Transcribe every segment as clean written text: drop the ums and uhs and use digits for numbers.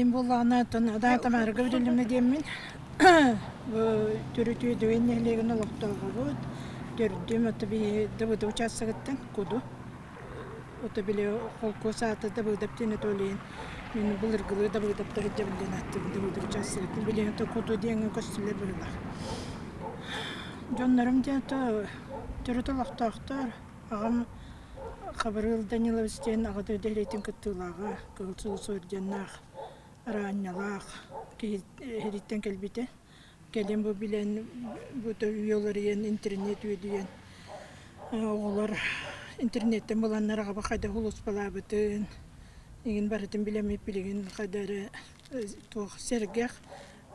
Мин буоллаҕына оттон Адаа Тамара Гаврильевна диэммин бу төрүт Үөдүгэй нэһилиэгин олохтооҕобут. Төрдүм ото биһи Дабыда учаастагыттан Куду. Ото били холкуос аата Дабыдап диэн этэ ол иһин мин былыргылыы Дабыдап таһырдьабын диэн ааттыыбын Дабыда учаастагыттан. Билигин ото Куду диэҥҥэ көстүлэр быһыылаах. Дьоннорум диэн ото төрүт олохтоохтор. Аҕам Хабырыыл Данилович диэн Аҕа дойду сэриитин кыттыылааҕа, Кыһыл Сулус орденнаах, араанньалаах киһи сэрииттэн кэлбитэ. Кэлин бу билэн бу үйэ уларыйан, интернет үөдүйэн оҕолор интернеттэн буланнар аҕаба хайдах улууспалаабытын игин барытын билэммит билигин хайда эрэ туох сэргэх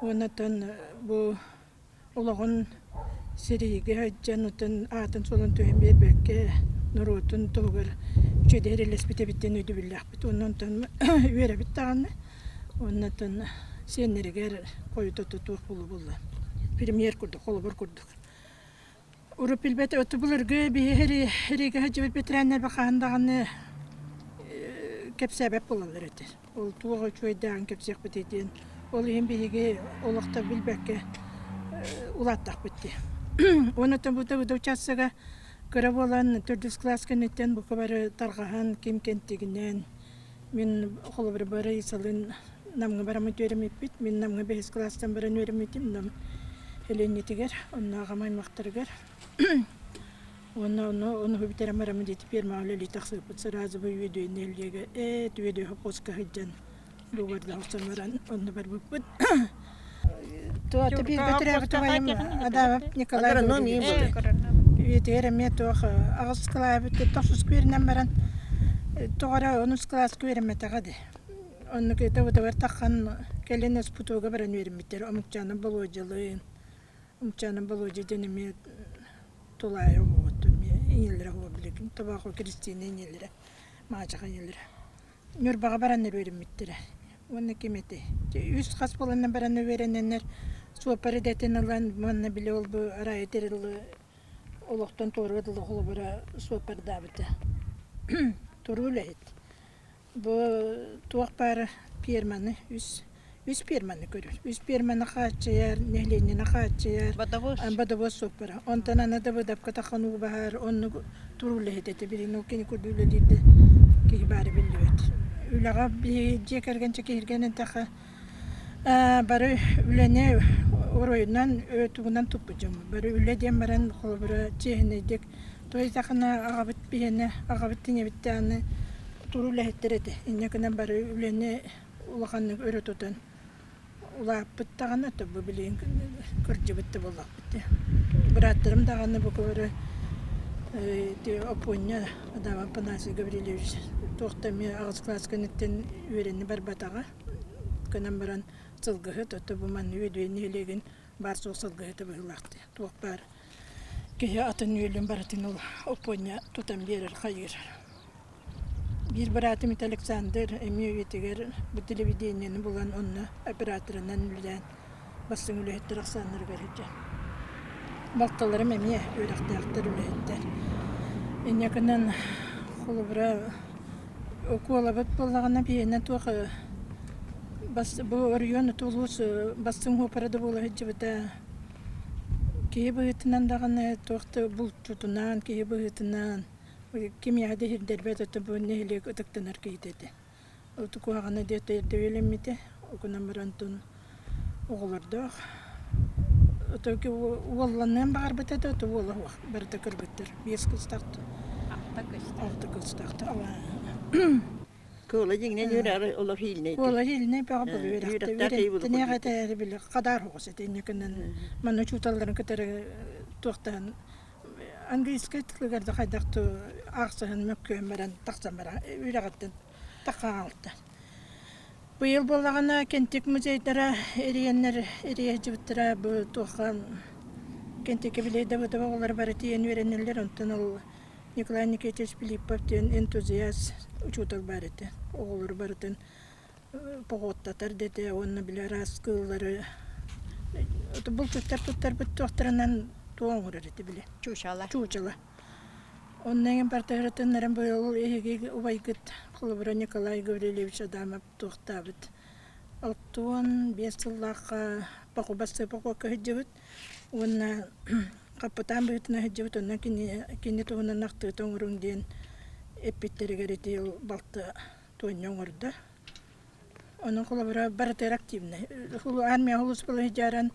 уонна оттон бу олоҕун сэриигэ сылдьан отон аатын-суолун түһэн биэрбэккэ норуотун туһугар үчүгэйдик эрэллэспит эбит диэн өйдөбүллээхпит уонна онтон үөрэбит даҕаны уонна оттон сиэннэригэр хойутата туох буолуо буолла премьер курдук холобур курдук Урут билбэт оту былыргы биһи сэриигэ сылдьыбыт бэтэрээннэр хаһан даҕаны кэпсээбэт буолаллар этэ. Ол туох үчүгэйдээҕин кэпсиэхпитий диэн. Ол иһин биһиги олох да билбэккэ улааттахпыт дии. Уонна бу да учаастага кыра буолан төрдүс кылаас кэнниттэн бука бары тарҕаһан ким кэнтигинэн мин холобура бары Исалыын Намҥа бараммыт үөрэммиппит. Мин Намҥа бэһис кылаастан баран үөрэммитим. Нам Элиэнньитигэр, онно аҕам аймахтарыгар. Уонна ону ону бүтэрэн бараммын диэти фермаҕа үлэлии тахсыбыппыт. Сразу бу Үөдүөй нэһилиэгэ эт Үөдүөй хопуоска сылдьан дуобардаах охсон баран онно барбыппыт. Туата бииргэ төрөөбүт убайым Адамов Николай Гаврильевич. Үйэтигэр эмиэ туох аҕыс кылаабыт тохсус үөрэнэн баран тоҕо эрэ онус кылааска үөрэммэтэҕэ дии. Оннук этэ-бутабар таххан кэлин СПТУга баран үөрэммиттэр. Омукчаанын Болуодьалыын, Омукчаанын Болуодьа диэн эмиэ тулаайах оҕото эмиэ ийэлэрэ оҕо билигин Тобоохо Кристина ийэлэрэ, Маачаха ийэлэрэ. Ньурбаҕа бараннар үөрэммиттэрэ. Уонна ким этэй? Үс хас буоланнар баран үөрэнэннэр суоппар идэтин ылан уонна били ол бу Рая Терилы олохтон туоруга дылы холобура суоппардаабыта. Туруу үлэһит. Бу туох баар пиэрмэни үс үс пиэрмэни көрөр. Үс пиэрмэни хааччыйар, нэһилиэнньэни хааччыйар, Бодобуос. бодобуос суоппара. Онтон аны да быдапка таххан уу баһар, оннук туруу үлэһит этэ. Билигин ол кини курдук үлэлиир да киһи баара биллибэт. Үлэҕэ биһиги дьиэ кэргэн чэкиһиргэн эттэххэ бары үлэни оройунан, тугунан туппут дьоммут. Бары үлэ диэн баран холобура чиэһинэйдик Туойдахына аҕабыт биһиэнэ, аҕабыт ийэбит даҕаны туруу үлэһиттэр этэ. Инньэ гынан бары үлэни улаханнык өрө тутан улааппыт даҕаны, то бу билигин кырдьыбыт да буоллахпыт дии. Бырааттарым даҕаны бу бары ити Оппуонньа Адамов Афанасий Гаврильевич туох да эмиэ аҕыс кылаас кэнниттэн үөрэнэ барбатаҕа. Гынан баран сылгыһыт, ото бу манна Үөдүөй нэһилиэгин баар суох сылгыһыта быһыылаах дии. Туох баар Киһи атын үөлүн барытын ол Оппуонньа тутан биэрэр хайыыр. Биир быраатым ити Александр эмиэ үйэтигэр бу телевидениены булан онно операторынан үлэлээн бастыҥ үлэһиттэр ахсааннарыгар сылдьар. Балтыларым эмиэ үөрэхтээхтэр үлэһиттэр. Инньэ гынан холобура Укуолабыт буоллаҕына биһиэнэ туох бас бу оройуон улуус бастыҥ опера да буола сылдьыбыта. Киһи быһыытынан даҕаны туох да булчутунаан, киһи быһыытынан кимиэхэ да иһирдэрбэт ото бу нэһилиэк ытыктанар киһитэ этэ. Оту куһаҕана диэт эрдэ үөлэммитэ, гынан баран онтон оҕолордоох. Ото уолланыан баҕарбыта да, ото уола суох, барыта кыргыттар, биэс кыыстаахтар. Алта кыыстаах. Алта кыыстаахтар. Куола дьиҥинэн үөрэҕэр олох иилинэй Куола иилинэй бөҕө был үөрэхтэ үөрэхтээх киһи буолуох үөрэхтэниэх курдук этэ били хадаар оҕус этэ инньэ гынан манна учууталларын кытары туохтаан английскай тылыгар да хайдах аахсыһан мөккүөн баран тахсан баран үөрэҕиттэн таххан хаалта. Быйыл буоллаҕына Кэнтик музейдара эрийэннэр эрийэ сылдьыбыттара бу туохха Кэнтиккэ били Давыдова оҕолоро бары тиийэн үөрэнэллэр онтон ол Николай Никитич Филиппов диэн энтузиаст учуутал баар этэ. Оҕолору барытын поҕуоттатар да этэ уонна били араас кыыллары булчуттар туттарбыт туохтарынан туох оҥорор этэ били. Чуучала. Чуучала. Онно эҥин бартыһырытыннаран быйыл эһиги убайгыт холобура Николай Гаврильевич Адамов туохтаабыт. 65 сыллаахха Пахубас-Сыпокуокка сылдьыбыт уонна хаппытаан быһыытынан сылдьыбыт, онно кини, кини туһунан ахтыыта оҥоруҥ диэн эппиттэригэр ити балта Туонньа оҥордо. Онон холобура барытыгар активнай. Армия сулууспалыы сылдьаран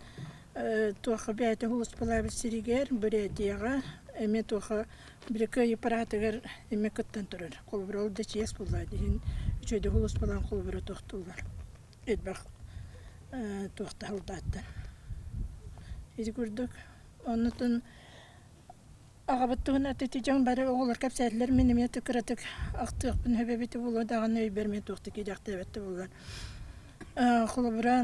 туохха бэйэтэ сулууспалаабыт сиригэр, Бурятияҕа эмиэ туохха били Кыайыы параатыгар эмиэ кыттан турар. Холобура ол да чиэс буолла иһин үчүгэйдик сулууспалаан холобура туохтууллар. Элбэх туохта солдааттар. Ити курдук оннутун Аҕабыт туһунан ити дьон бары оҕолор кэпсээтилэр, мин эмиэ кыратык ахтыахпын сөп эбитэ буолуо даҕаны өйбөр эмиэ туох да киириэхтээбэт да буоллар. Холобура,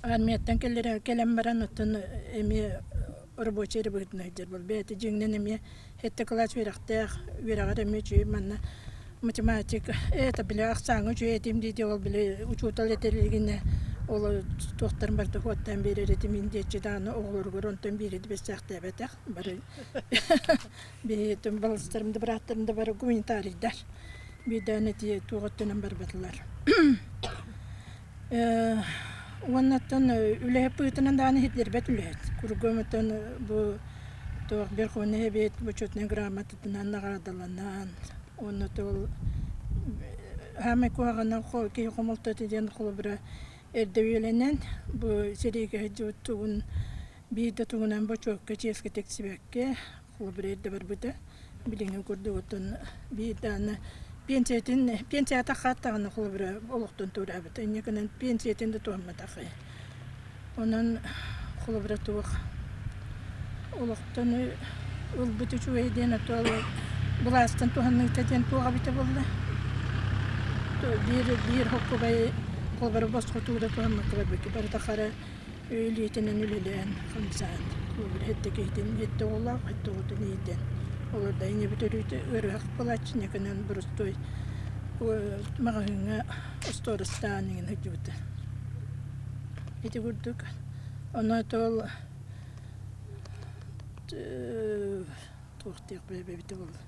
армияттан кэллэрэ кэлэн баран оттон эмиэ рабочай эрэ быһыытынан сылдьар буолла. Бэйэтэ дьиҥинэн эмиэ сэттэ кылаас үөрэхтээх, үөрэҕэр эмиэ үчүгэй манна математик это били ахсааҥҥа үчүгэй этим дии ол били учуутал этэр илигинэ ол туохтарын барыта хуоттаан биэрэр этим ин диэччи даҕаны оҕолоругар онтон биири да бэссээхтээбэтэх бары биһиги балыстарым да бырааттарым да бары гуманитарийдар биирдээн ити туох өттүнэн барбатылар уоннаттан үлэһит быһыытынан даҕаны иһиллэрбэт үлэһит кургуомуттан бу туох верховный эбиэт бочуотунай грамотатынан наҕараадаланан Уонна ол саамай куһаҕана киһи хомолтото диэн холобура эрдэ үйэлэнэн бу сэриигэ сылдьыбыт тугун биир да тугунан бочуокка чиэскэ тиксибэккэ холобура эрдэ барбыта. Билиҥҥи курдук оттон биир даҕаны пенсиятын пенсията хааттаҕына холобура олохтон туораабыта. Инньэ гынан пенсиятын да туһамматах. Онон холобура туох олохтон ылбыт үчүгэй диэн ото былаастан туһаныыта диэн туох эбитэ буолла? Биир биир холкубай холобура босхо тугу да туһаммакка барбыкка барыта хара илиитинэн үлэлээн хамсаан холобура сэттэ киһитин сэттэ оҕолоох сэттэ оҕотун иитэн олордо иннибит өрүүтэ ыарыһах буолааччы инньэ боростуой маҕаһыыҥҥа остуорастаан иҥин сылдьыбыта. Ити курдук ону ол туох диэх эбитэ буолла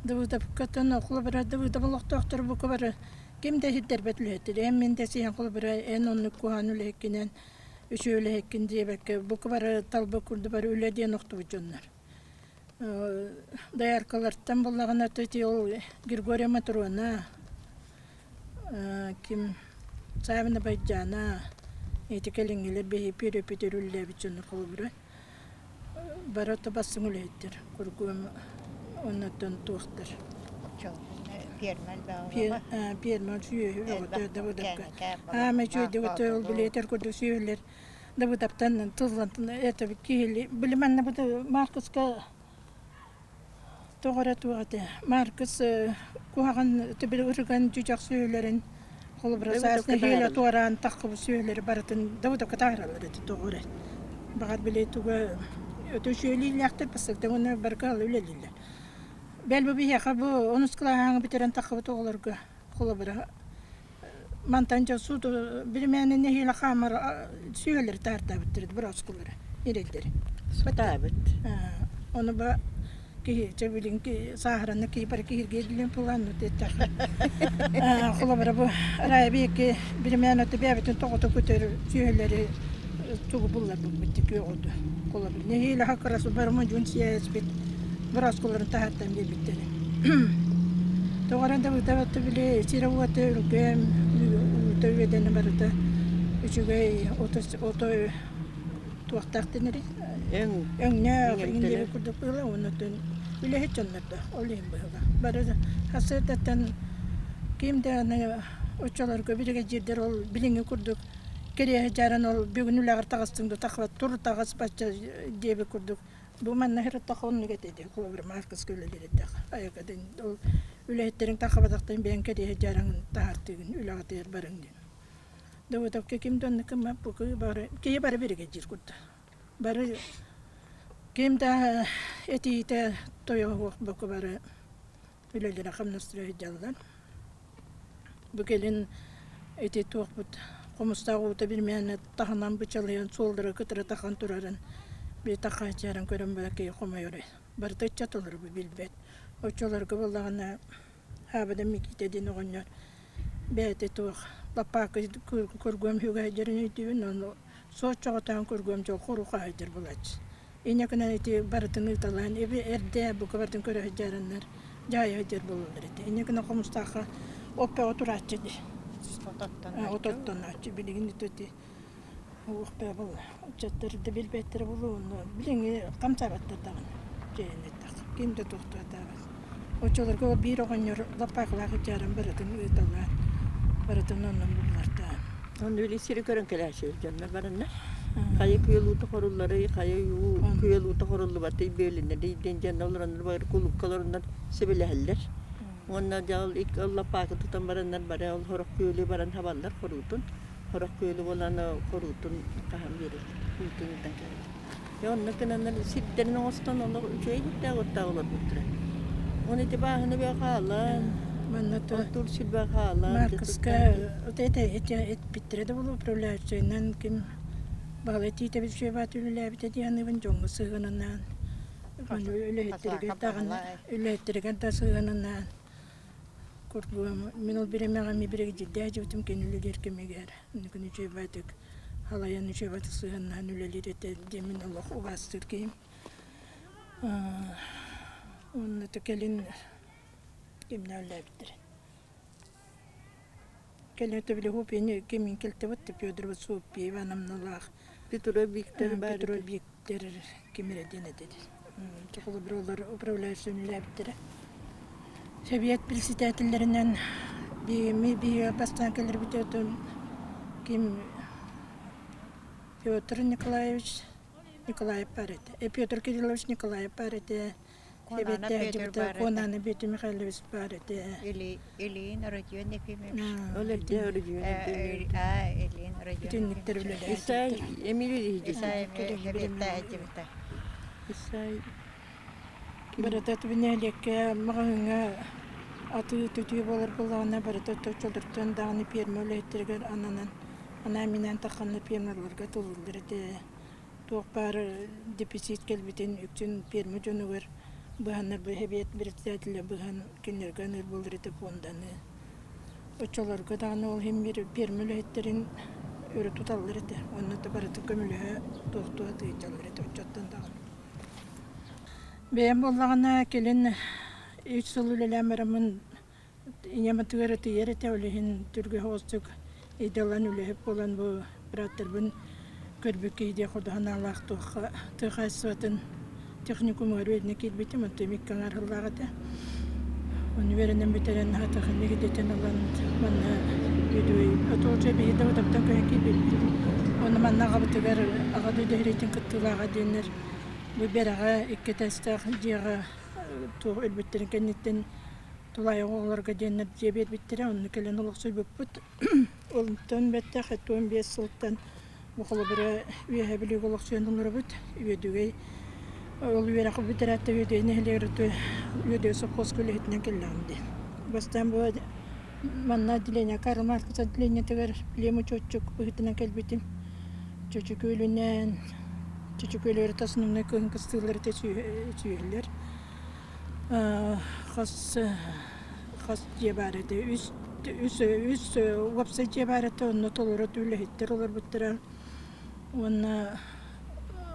Давыдовкаттан холобура Давыдов олохтоохторо бука бары ким да иһирдэрбэт үлэһиттэр эн мин да сиэн холобура эн оннук куһаҕан үлэһиккинэн үчүгэй үлэһиккин диэбэккэ бука бары талба курдук бары үлэ диэн охтубут дьоннор дояркалартан буллаҕына ити ол Григорий Матрона ким Савина Байдьаана ити кэлиҥҥилэр биһи Пүөрөпүт өрүллээбит дьоно холобура бары ото бастыҥ үлэһиттэр кургуом оннуттан туохтар пиэрмэ сүөһү бөҕөтө Давыдовка аама үчүгэйдик ол билиэтэр курдук сүөһүлэр Давыдовтан тыллан это киһили били манна бу Маркуска Тоҕо эрэ туох этэ, Маркус куһаҕан били ырыган дьүдьэх сүөһүлэрин, холобура саас нэһиилэ туораан таххыбыт сүөһүлэри барытын Давыдовка таһаараллар этэ тоҕо эрэ. Баҕар били туга өтө үчүгэйлииллээхтэр бастакытын уонна барыга үлэлииллэр. Бэл бу биһиэхэ бу онус кылааһы бүтэрэн таххыбыт оҕолорго холобура мантан дьон суут биримээнэ нэһиилэ хаамар сүөһүлэри таһаартаабыттар бырааскылары ньирэйдэри Сатаабыт. Ону ба киһи чэ билин сааһыранна киһи бары киһиргиэ планну тиэттэххэ холобура бу Райбеки биримээн аты бэйэбитин тоҕото көтөр сүөһүлэри тугу булларбыппыт күөҕүдү холобур нэһиилэ хакырас барыма дьон сиэспит бырааскыларын таһааттан биэрбиттэрэ Тоҕо эрэ Давыдова били сирэ-уота өлгөм, уута үөдэнэ барыта үчүгэй ото, ото туохтаах дэнэрий? Өҥ. Өҥнөөх иҥин диэбит курдук быһыылаах уонна оттон үлэһит дьоннордоох ол иһин быһыылаах. Бары сарсыардаттан ким да аны оччолорго биригэдьиирдэр ол билиҥҥи курдук кэриэһэ дьааран ол бүгүн үлэҕэр таҕыстыҥ да тахла тур таҕыс бачча диэбит курдук Бу манна сырыттахха оннук этэ дии, холобура Маркуска үлэлиир этэх. Айакатын ол үлэһиттэриҥ таххабатахтарын бэйэҥ кэриэһэ дьараҥын таһаартыыгын үлэҕитигэр барыҥ диэн. Давыдовка ким да оннук гыммат бу бары киһи бары биригэдьиир курдук. Бары ким да этиитэ тойо суох бука бары үлэлэрэ хамнастара сылдьаллар. Бу кэлин ити туохпут хомустаах уута билмээнэ таһынан бычалыйан суоллара кытары тахан турарын били тахааччаран көрөн баран киһи хомойор барыта ыччат олору билбэт. Оччолорго буоллаҕына Хаабыда Микиитэ диэн оҕонньор. Бэйэтэ туох лаппаакы кургуом үгэһдэрин өйдүүбүн, ону суоччоҕотоон кургуом дьол хоруха сылдьар буолааччы. Инньэ гынан ити барытын ыыталаан эби эрдэ бука барытын көрө сылдьараннар дьаайа сылдьар буолаллар этэ. Инньэ гынан Хомустаахха оппоҕо турааччы дии. Ототтонооччу. Билигин ити уох бээ буолла. Ыччаттар да билбэттэрэ буолуо уонна билиҥҥи хамсаабаттар даҕаны дьэйэн этэх. Ким да туохтаатаабат. Оччолорго биир оҕонньор лаппаакылаах ыччааран барытын ыыталаан, барытын оннун буллартаан. Онно били сири көрөн кэлээччилэр дьоннор бараннар. Хайа күөл уута хорулларый, хайа уу күөл уута хоруллубатый бүөлүнэрий диэн дьонно олороннор бары кулуупка олороннор сөбүлэһэллэр. Уонна дьэ ол икки ол лаппаакы тутан бараннар бары ол сорох күөлү баран хабаллар хоруутун. Сорох күөлү буолан хоруутун хаһан биэрэллэр, уутун ыытан кэбиһэллэр. Дьэ онно гынаннар сирдэрин оҥостон олох үчүгэй сирдээх уоттаах олорбуттара. Уонна ити бааһына бөҕө хаалан, Манна то оттуур сир бөҕө хаалан, Маркуска вот это эти эппиттэрэ да буолуо управляющайынан ким Баһылай Тиитэбит Сүөбаат үлэлээбитэ дии саныыбын дьоҥҥо сыһыананаан үлэһиттэригэр даҕаны үлэһиттэригэр да сыһыананаан курдугум мин ол бириэмэҕэ эмиэ биригэдьиирдээх дьиэбитим кини үлэлиир кэмигэр күн үчүгэйбаатык халайан үчүгэйбаатык сыһыаннаһан үлэлиир этэ диэн мин олох убаастыыр киһим уонна кэлин кимнээх үлэлээбиттэрэ Кэлин Төбүлэһиопияны кимин кэлтэбит Федорова Софья Ивановналаах Петро Виктор баар Петро Виктор ким эрэ диэн этэ Холобур, управляющай үлэлээбиттэрэ. Сэбиэт председателлэринэн биһиги биһиги бастаан кэлэрбит ким Петр Николаевич Николаев баар этэ. Петр Кириллович Николаев баар этэ. Куонаана Петр баар этэ. Куонаана Петр Михайлович баар этэ. Ильин Родион Ефимович. Ол эрдэ Родион Ефимович. Ильин Родион Итинниктэр үлэлээбиттэр. Исай Эмилий Исай Эмилий Исай Барыта түбүнээлеккэ маҕаһыыҥҥа атыы-тутуу буолар буоллаҕына барыта оччолортон даҕаны пиэрмэ үлэһиттэригэр ананан анаан-минээн тахханна пиэрмэлэргэ тыллыллар этэ. Туох баар дефицит кэлбитин үксүн пиэрмэ дьонугар быһаннар сэбиэт председателэ быһан кинилэргэ аныыр буолар этэ пуонданы. Оччолорго даҕаны ол иһин пиэрмэ үлэһиттэрин өрө туталлар этэ. Онно да барыта көмөлөһө туохтуу сатыыллар этэ оччоттон даҕаны. Бэйэм буоллаҕына кэлин үс сыл үлэлээн бараммын ийэм атыгар ытыйар этэ, ол иһин түргэн соҕустук идэ ылан үлэһит буолан бу бырааттарбын көрбүт киһи диэх курдук санаалаах туохха тыа хаһаайыстыбатын техникумугар үөрэнэ киирбитим, онтон икки аҥаар сыллаах этэ. Ону үөрэнэн бүтэрэн хатыхыннык идэтин ылан манна үөдүгэй отуоча биһи да утаптан көһөн киирбиппит. Ону манна аҕабытыгар Аҕа дойду сэриитин кыттыылааҕа диэннэр бу Бэрэҕэ икки этээстээх дьиэҕэ туох өлбүттэрин кэнниттэн тулаайах оҕолорго диэннэр дьиэ биэрбиттэрэ, онно кэлэн олохсуйбуппут. Онтон бэттэх 15 сылтан бу холобура Үөһээ Бүлүүгэ олохсуйан олоробут. Үөдүгэй ол үөрэх бүтэрээт Үөдүгэй нэһилиэгэр Үөдүгэй сопхуоска үлэһитинэн кэллэҕим дии. Бастаан бу манна отделение Карл Маркс отделениетыгар племучетчик быһыытынан кэлбитим. Чөчүкүөлүнэн Чөчүкүөлүгэр основной кыһын кыстыыллар этэ сүөһүлэр. Хас хас дьиэ баар этэ үс үс үс уопсай дьиэ баар этэ онно толору үлэһиттэр олорбуттара уонна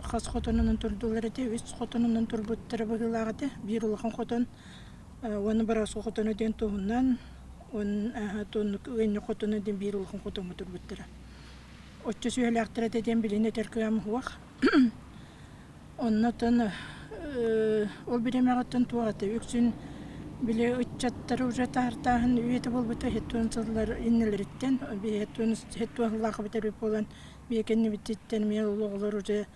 хас хотонунан турдулар этэ үс хотонунан турбуттара быһыылаах этэ биир улахан хотон уонна Бороску хотоно диэн туһунан уонна ыанньык хотоно диэн биир улахан хотоҥҥо турбуттара оччо сүөһүлээхтэр этэ диэн билин этэр кыам суох Оннотон ол бириэмэҕиттэн туох этэ үксүн били ыччаттары уже таһартааһын үйэтэ буолбута хеттуон сыллар иннилэриттэн хеттуон сыллаах бүтэрбит буолан биһи кэннибититтэн эмиэ ол оҕолор уже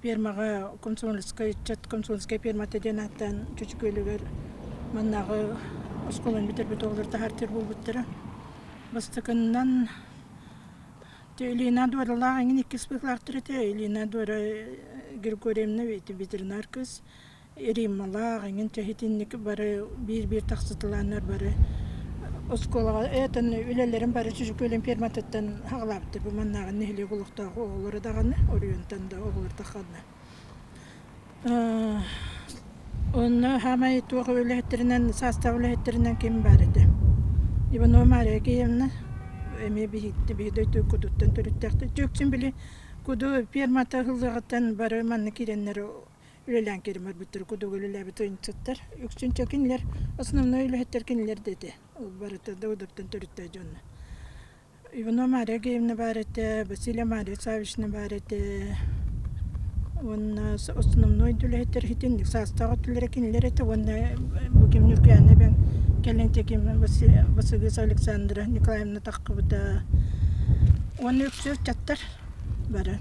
фермаҕа комсомольскай ыччат комсомольскай фермата диэн ааттаан Чөчүкүөлүгэр маннааҕы оскуоланы бүтэрбит оҕолор таһаартыыр буолбуттара. Бастакыннан Ильина Доралаах эҥин иккис быһыылаахтар этэ. Ильина Дора Григорьевна ветеринар кыыс. Риммалаах эҥин чэһитинник бары биир-биир тахсытылааннар бары оскуолаҕа этэн үлэлэрин бары Чүчүкүөлүн ферматыттан хаҕалаабыттар. Бу маннааҕы нэһилиэк олохтоох оҕолоро даҕаны, оройуонтан да оҕолор тахханна. Онно саамай туох үлэһиттэринэн, саастаах үлэһиттэринэн ким баар этэ? Иванова Мария Киевна. Эмиэ биһиги биһи дойду Кудуттан төрүттээхтэр. Дьүксүн били Куду фермата ыһыллыаҕыттан бары манна киирэннэр үлэлээн киирэн барбыттар. Кудуга үлэлээбит ыанньыксыттар. Үксүн чэ кинилэр основной үлэһиттэр кинилэр да этэ. Ол барыта Давыдовтан төрүттээх дьонно. Иванова Мария Геевна баар этэ, Василия Мария Саввична баар этэ уонна основной үлэһиттэр итинник саастаах өттүлэрэ кинилэр этэ уонна бу ким Ньургуйаана эбэҥ кэлин ким Василиса Александра Николаевна таххыбыта уонна үксү ыччаттар бары.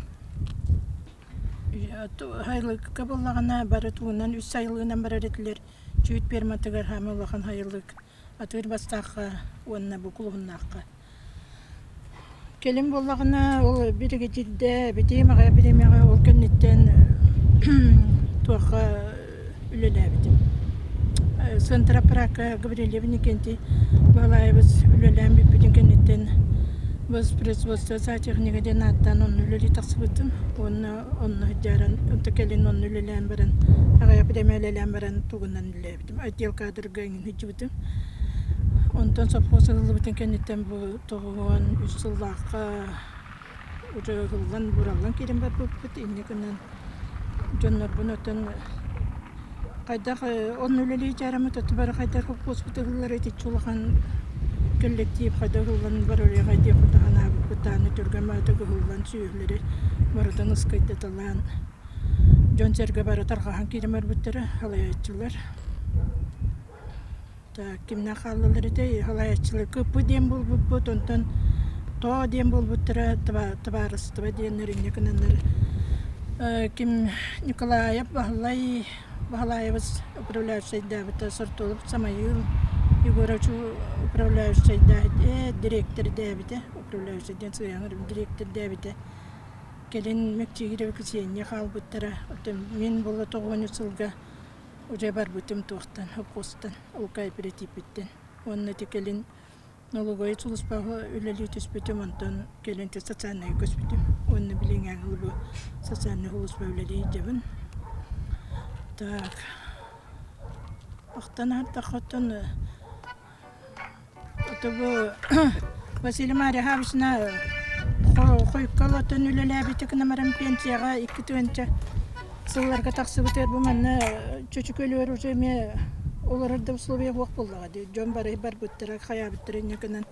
Сайылыкка буоллаҕына бары тугунан үс сайылыгынан барар этилэр. Чүүт ферматыгар хаама улахан сайылык Атыыр Бастаахха уонна бу Кулуһуннаахха. Кэлин буоллаҕына ол биригэдьиирдэ битиим аҕай бириэмэҕэ ол кэнниттэн туохха үлэлээбитим. Центропракка Гаврильев Иннокентий Баһылаайабыс үлэлээн бүппүтүн кэнниттэн воспроизводство зоотехнига диэн ааттаан онно үлэлии тахсыбытым уонна онно сылдьаран онто кэлин онно үлэлээн баран аҕыйах бириэмэ үлэлээн баран тугунан үлэлээбитим. Отдел кадрга эҥин сылдьыбытым. Онтон совхоз ыһыллыбытын кэнниттэн бу 93 сыллаахха уже ыһыллан, бураллан киирэн барбыппыт. Инньэ гынан дьоннорбун оттон хайдах онно үлэлии дьаараммыт оту бары хайдах совхозпут ыһыллара итиччэ улахан коллектив хайдах ыһыллан барарыаҕай диэн кута санаабыппыт даҕаны түргэн баҕайытык ыһыллан сүөһүлэри барытын ыскайдаталаан Дьон-сэргэ бары тарҕаһан киирэн барбыттара, халайааччылар. Так, кимнээх хааллылар этэй? Халайааччылар Кыппы диэн буолбуппут, онтон Тоо диэн буолбуттара, табаарыстыба диэннэр инньэ гынаннар ким Николаев Баһылай Баһылаайабыс управляющайдаабыта, Сортуолов Самайыыл Егорович управляющайдаабыт, дириэктэрдээбитэ, управляющай диэн сыыйан дириэктэрдээбитэ. Кэлин Мэкчигирэбэ Ксения хаалбыттара. Оттон мин буола тоҕуону сылга уже барбытым туохтан, хопхуостан, ол кооперативпиттэн. Уонна ити кэлин налоговай сулууспаҕа үлэлии түспүтүм, онтон кэлин социальнайга көспүтүм. Уонна билиҥҥээҥи бу социальнай сулууспа үлэлии сылдьабын. Так, ахтан аһардахха оттон Тобу Василий Марьевична хойукка олотон үлэлээбитэ гынан пенсияҕа 2 тыһыынча сылларга тахсыбытыгар бу манна Чөчүкөлүгэр уже эмиэ олорор да условия суох буоллаҕа дии. Дьон бары барбыттара, хайаабыттара инньэ гынан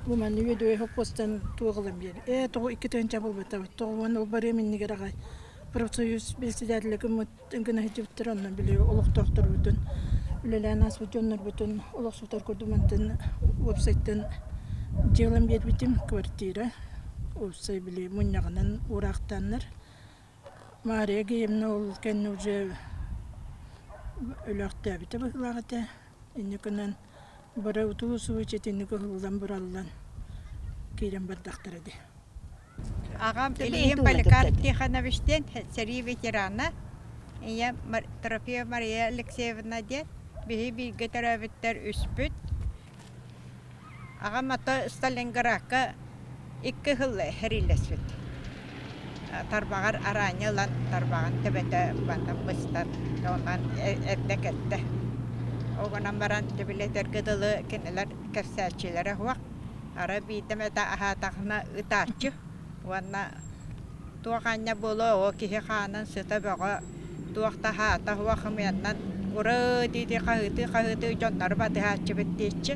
бу манна үөдүгэй хоппуостан туох ылан биэр. Ээ, тоҕо 2 тыһыынча буолбатабыт, тоҕо уон ол барыам иннигэр аҕай профсоюз председателэ гыммыт гына сылдьыбыттар онно били олохтоохторбутун үлэлээн ааспыт дьоннорбутун олохсутар курдук мантан уопсайтан дьыалам биэрбитим квартира уопсай били мунньаҕынан уураахтааннар Мария Геевна ол кэннэ уже өлөөхтөөбүтэ быһыылаах этэ инньэ гынан бары утуу-субуу итинник ыһыллан бураллан киирэн бардахтара дии. Аҕам Ильин Поликарп Тихонович диэн сэрии ветерана, ийэм Трофеева Мария Алексеевна диэн биһи бииргэ төрөөбүттэр үспүт. Аҕам ото Сталинградка икки сыл сэриилэспит. Тарбаҕар араанньа ылан тарбаҕын төбөтө бантан быстан, онон эрдэ кэлтэ. Ол гынан баран түбүлэтэргэ дылы кинилэр кэпсээччилэрэ суох. Арай биирдэ эмэтэ аһаатахына ытааччы уонна туох аанньа буолуо оо киһи хаанын сыта бөҕө туох да аһаата суох ымыйаннан ураа дии-дии хаһыытыы-хаһыытыы дьоннору батыһааччыбыт диэччи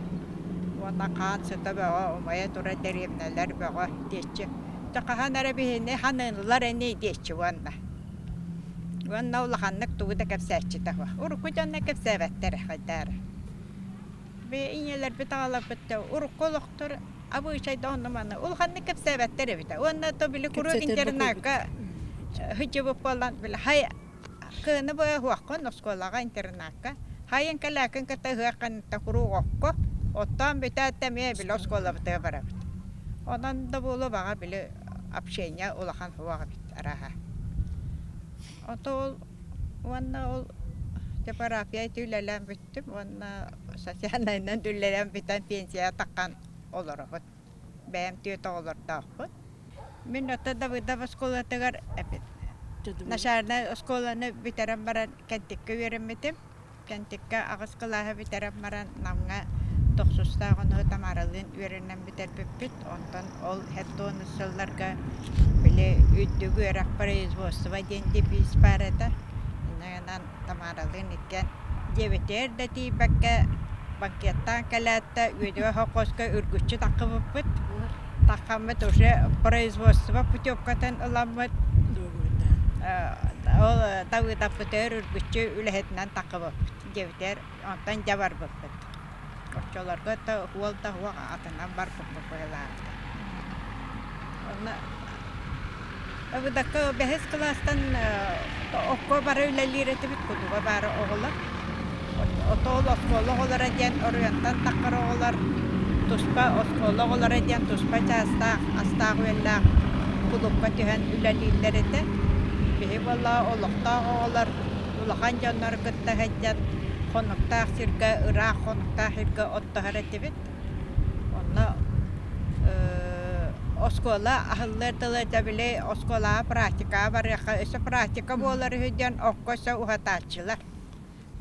уонна хаан сыта бөҕө умайа турар дэриэбинэлэр бөҕө диэччи дьэ хаһан эрэ биһини ханыыллар ини диэччи уонна уонна улаханнык тугу да кэпсээччитэ суох урукку дьонно кэпсээбэттэрэ хайдаа эрэ Ийэлэрбит аҕаларбыт да урукку олохтор абыычайда онно-манна улаханнык кэпсээбэттэр эбитэ. Уонна то били куруук Кэпсэтэр интернакка бокуойбут. сылдьыбыт буолан били хай кыыны быһа оскуолаҕа интернакка хайын кэлээкин кытта ыһыаххыныттан куруук окко оттоон бүтээт да эмиэ били оскуолабытыгар барабыт. Онон да буолуо баҕар били общение улахан суох эбит арааһа. Ото ол уонна ол типография ити үлэлээн бүттүм уонна социальнайынан үлэлээн бүтэн пенсияҕа таххан олоробут. Бэйэм түөрт оҕолордоохпун. Мин ото Давыдов оскуолатыгар начальнай оскуоланы бүтэрэн баран Кэнтиккэ үөрэммитим. Кэнтиккэ аҕыс кылааһы бүтэрэн баран Намҥа Тохсустаах ону Тамаралыын үөрэнэн бүтэрбиппит. Онтон ол 70 сылларга били үрдүк үөрэх производство диэн девиз баар этэ. Инньэ Тамаралыын иккиэн дьиэбитигэр да тиийбэккэ банкеттаан кэлээт да үөдүгэ холкуоска үргүччү таххыбыппыт. Таххаммыт уже производство путевкатын ыламмыт ол Давыдаппытыгар үргүччү үлэһитинэн таххыбыппыт диэбитигэр онтон дьэ барбыппыт. Оччолорго да уол да уох атынан барбыппыт быһыылаахта. Онно Ыбыдакка бэһис кылаастан окко бары үлэлиир этибит, кутуга баара оҕолор. Отоол оскуола оҕолоро диэн оройуонтан таххар оҕолор туспа оскуола оҕолоро диэн туспа чаастаах, астаах-үөллээх кулуупка түһэн үлэлииллэр этэ. Биһи буоллаҕа олохтоох оҕолор улахан дьоннору кытта сылдьан хонуктаах сиргэ, ыраах хонуктаах сиргэ оттоһор этибит. Онно оскуола аһыллыар дылы дьэ били оскуолаҕа практикаҕа барыахха өссө практика буолар үһү диэн окко өссө уһатааччылар.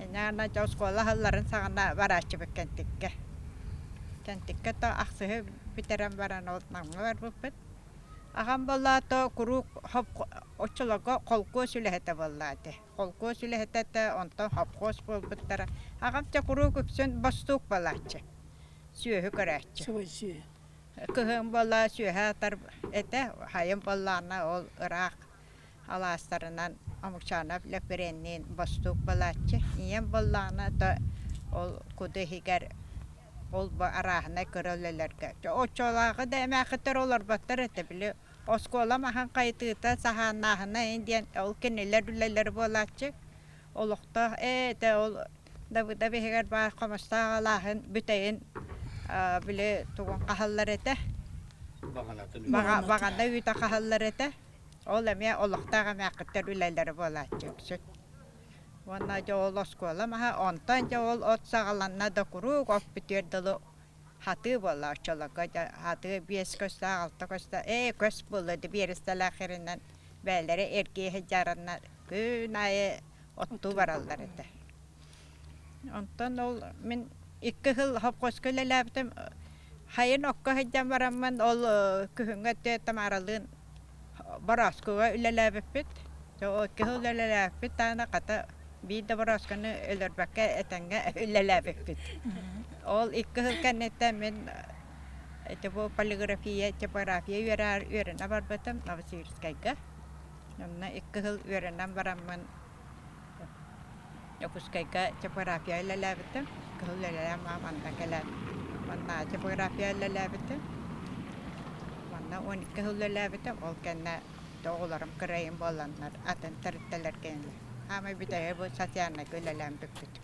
Инньэ дьэ оскуола аһылларын саҕана барааччыбыт Кэнтиккэ. Кэнтиккэ то ахсыһы бүтэрэн баран ол Намҥа барбыппыт. Аҕам буоллаҕа куруук оччолорго холкуос үлэһитэ буоллаҕа ити. Холкуос үлэһитэ этэ, онтон хопхуос буолбуттара. Аҕам дьэ куруук үксүн бостуук буолааччы, сүөһү көрөөччү. Субай сүөһү. Кыһын буола сүөһү атар этэ, хайын буоллаҕына ол ыраах алаастарынан Омукчаанап Лэппириэнниин бостуук буолааччы. Ийэм буоллаҕына то ол куду иһигэр ол бу арааһынай кыра үлэлэргэ. Оччолооҕу да эмээхиттэр олорботтор этэ, били Оскуола маһын хайытыыта, саһааннааһына диэн ол кинилэр үлэлэрэ буолааччы. Олохтоох ээ этэ ол Давыдов иһигэр баар хомустаах алааһын бүтэйин били тугун хаһаллар этэ. Баҕана үүтэ хаһаллар этэ. Ол эмиэ олохтоох эмээххиттэр үлэлэрэ буолааччы үксүн. Уонна дьэ ол оскуола маһа, онтон дьэ ол от саҕаланна да куруук от бүтүөр дылы Хатыы буолла оччолорго дьэ хатыы биэс көстөөх, алта көстөөх, ээ көс буолла дии биэрэстэлээх сиринэн бэйэлэрэ эргийэ сылдьарыннар күн аайы оттуу бараллар этэ. Онтон ол мин икки сыл совхозка үлэлээбитим. Хайын окко сылдьан бараммын ол күһүҥҥү өттүгэр Тамаралыын Борооскуга үлэлээбиппит. Дьэ ол икки сыл үлэлээбиппит даҕаны хата биир да борооскуну өлөрбөккө этэҥҥэ үлэлээбиппит. Ол икки сыл кэнниттэн мин ити бу полиграфия, типография үөрэҕэр үөрэнэ барбытым Новосибирскайга. Онно икки сыл үөрэнэн бараммын Дьокуускайга типография үлэлээбитим. Кыһыл үлэлээн манна кэлэн манна типография үлэлээбитим. Манна 12 сыл үлэлээбитим. Ол кэннэ оҕолорум кырайым буоланнар атын тэрилтэлэргэ Хаамай бүтэһи бу социальнайга үлэлээн бүппүтүм.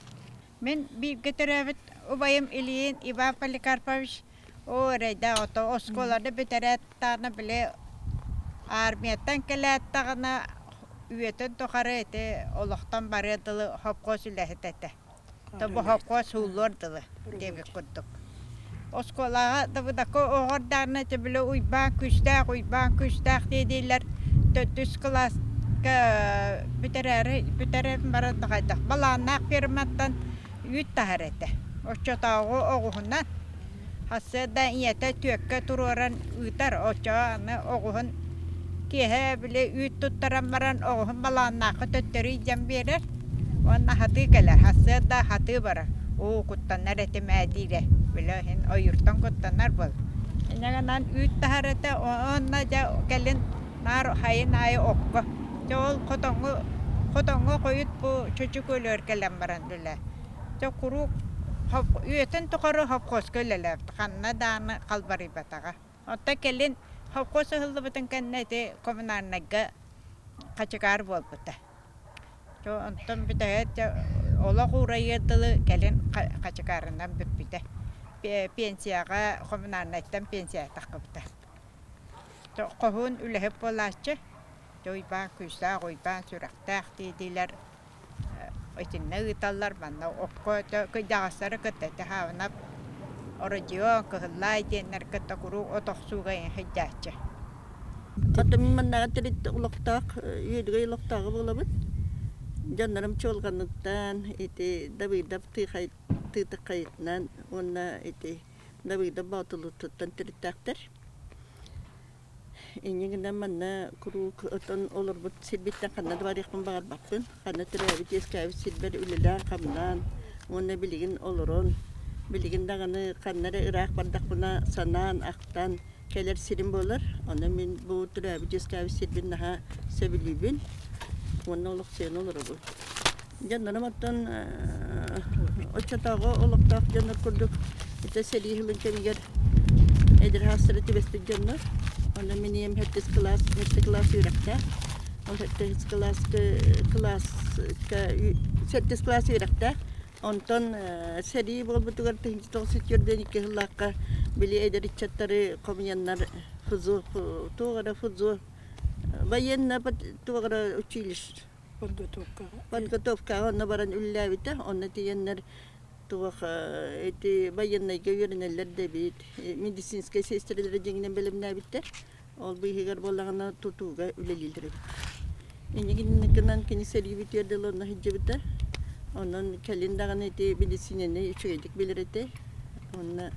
Мин бииргэ төрөөбүт убайым Ильин Иван Поликарпович оо эрэйдээх ото оскуоланы бүтэрээт даҕаны били армияттан кэлээт даҕаны үйэтин тухары ити олохтон барыар дылы совхоз үлэһитэ этэ. Бу совхоз сууллуор дылы диэбит курдук. Оскуолаҕа Давыдака оҕо эрдэҕинэ ити били Уйбаан күүстээх, Уйбаан күүстээх дии-дииллэр. Төрдүс кылааска бүтэрээри бүтэрэн баран хайдах балааннаах ферматтан үүт таһар этэ. Оччотооҕу оҕуһунан сарсыарда ийэтэ түөккэ туруоран ыытар. Оччоҕо аны оҕуһун киэһэ били үүт туттаран баран оҕуһун балааннаахха төттөрү илдьэн биэрэр уонна хатыы кэлэр. Сарсыарда хатыы барар. Уу куттанар этим ээ диирэ. Били иһин ойууртан куттанар буол. Инньэ гынан үүт таһар этэ уонна дьэ кэлин наар хайын аайы окко. Дьэ ол хотоҥҥо хотоҥҥо хойут бу чөчүк өлөр кэлэн баран үлэ. Дьэ куруук үйэтин тухары совхозка үлэлээбит. Ханна даҕаны халбарыйбатаҕа. Оттон кэлин совхоз ыһыллыбытын кэннэ ити коммунальнайга хачыгаар буолбута. Онтон бүтэһик олох уурайыар дылы кэлин хачыгаарынан бүппүтэ. Пенсияҕа коммунальнайтан пенсия таххыбыта. Хоһуун үлэһит буолааччы, Уйбаан күүстээх, Уйбаан сүрэхтээх дии-диилэр Итиннэ ыыталлар, манна окко кыйдаҕастары кытта ити Хаабынап Родион, Кыһыллаай диэннэр кытта куруук от охсууга сылдьааччы. Хата мин маннаҕа төрүт олохтоох, үөдүгэй олохтооҕо буолабыт. Дьоннорум чуолҕаныттан ити Давыдов Тыытаххайытынан уонна ити Давыдов Боотулуутуттан төрүттээхтэр. Инньэ гынан манна куруук отон олорбут сирбиттэн ханна да барыахпын баҕарбаппын. Ханна төрөөбүт-үөскээбит сирбэр үлэлээн-хамнаан уонна билигин олорон, билигин даҕаны ханна эрэ ыраах бардахпына санаан, ахтан кэлэр сирим буолар. Онон мин бу төрөөбүт-үөскээбит сирбин наһаа сөбүлүүбүн уонна олохсуйан олоробун. Дьоннорум оттон оччотооҕу олохтоох дьоннор курдук ити сэрии сылын кэмигэр эдэр саастара түбэспит дьоннор. Онно мин ийэм сэттис кылаас, сэттэ кылаас үөрэхтээх. Ол сэттис кылааска кылааска сэттис кылаас үөрэхтээх. Онтон сэрии буолбутугар 1992 сыллаахха били эдэр ыччаттары хомуйаннар ФЗО туох эрэ ФЗО военно туох эрэ училище Подготовкаҕа. Подготовкаҕа онно баран үлэлээбитэ. Онно тиийэннэр туох ити байыаннайга үөрэнэллэр да эбит. Медицинскэй сиэстэрэлэри дьиҥинэн бэлэмнээбиттэр. Ол быыһыгар буоллаҕына тутууга үлэлииллэр эбит. Инньэ гынан кини сэрии бүтүөр дылы онно сылдьыбыта. Онон кэлин даҕаны ити медицинэни үчүгэйдик билэр этэ. Уонна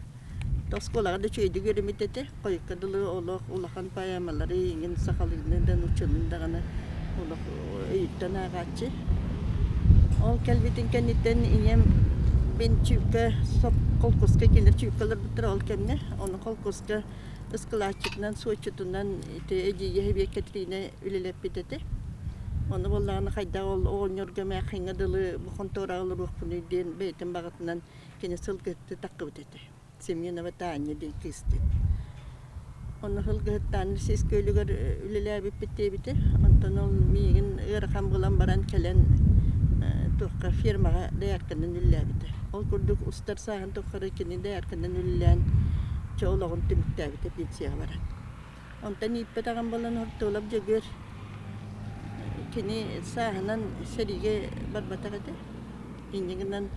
оскуолаҕа да үчүгэйдик үөрэммит этэ. Хойукка дылы олох улахан поэмалары иҥин сахалыыны да нууччалыын даҕаны олох өйүттэн ааҕааччы. Ол кэлбитин кэнниттэн ийэм мин чүүккэ холкуоска кинилэр чүүккэ олорбуттара ол кэмҥэ. Ону холкуоска ыскылааччытынан, суотчутунан ити эдьиийэ Сэбиэт Кэтириинэ үлэлэппит этэ. Ону буоллаҕына хайдах ол оҕонньорго эмээххиҥҥэ дылы бу хонтуораҕа олоруохпунуй диэн бэйэтин баҕатынан кини сылгыһыттыы таххыбыт этэ. Семенова Таня диэн кыыстыын. Онно сылгыһыттаан сис күөлүгэр үлэлээбиппит диэбитэ. Онтон ол миигин ыарахан буолан баран кэлэн туохха фермаҕа доярканан үлэлээбитэ. Ол курдук устар сааһын тухары кини доярканан үлэлээн чэ олоҕун түмүктээбитэ пенсияҕа баран. Онтон ииппэтэҕим буолан Хортуолап Дьөгүөр кини сааһынан сэриигэ барбатах этэ. Инньэ гынан